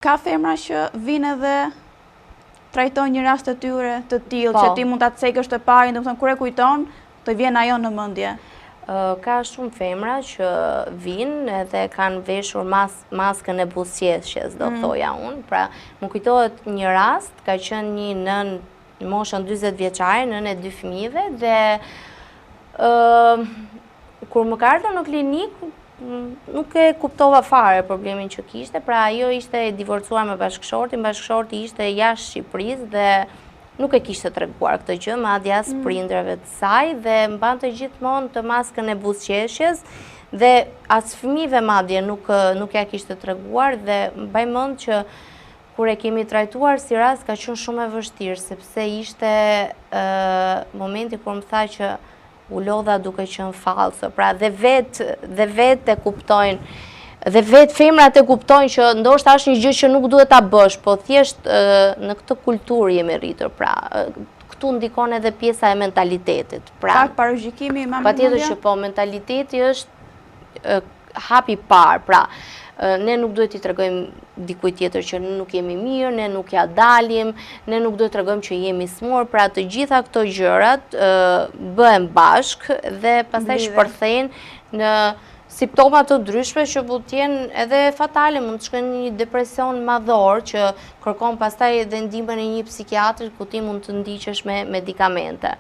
Ka femra që vijnë edhe trajtojnë një rast të tyre të tillë, që ti mund ta cekësh të parin, domethënë kur e kujton, të vjen ajo në mendje. Ka shumë femra që vijnë edhe kanë veshur maskën e buzëqeshjes, do thoja unë. Pra, më kujtohet një rast, ka qenë një nënë në moshën 40 vjeçare, nënë e dy fëmijëve dhe kur më ka ardhur në klinikë, nuk e kuptova fare problemin që kishte, pra ajo ishte e divorcuar me bashkëshortin, bashkëshorti ishte jashtë Shqipërisë dhe nuk e kishte treguar këtë gjë, madje as prindërve të saj dhe mbante gjithmonë të maskën e buzëqeshjes dhe as fëmijëve madje nuk nuk ja kishte treguar dhe mbaj mend që kur e kemi trajtuar si rast ka qenë shumë e vështirë sepse ishte momenti kur më tha që u lodha duke qenë falso. Pra dhe vetë dhe vetë e kuptojnë dhe vetë femrat e kuptojnë që ndoshta është një gjë që nuk duhet ta bësh, po thjesht në këtë kulturë jemi rritur. Pra, këtu ndikon edhe pjesa e mentalitetit. Pra, pak paragjykimi, ma Patjetër që po, mentaliteti është hapi i parë, pra, ne nuk duhet t'i tregojmë dikujt tjetër që nuk jemi mirë, ne nuk ja dalim, ne nuk duhet tregojmë që jemi sëmurë, pra të gjitha këto gjërat bëhen bashkë dhe pastaj shpërthejnë në simptoma të ndryshme që mund të jenë edhe fatale, mund të shkojnë në një depresion madhor që kërkon pastaj edhe ndihmën e një psikiatri ku ti mund të ndiqesh me medikamente.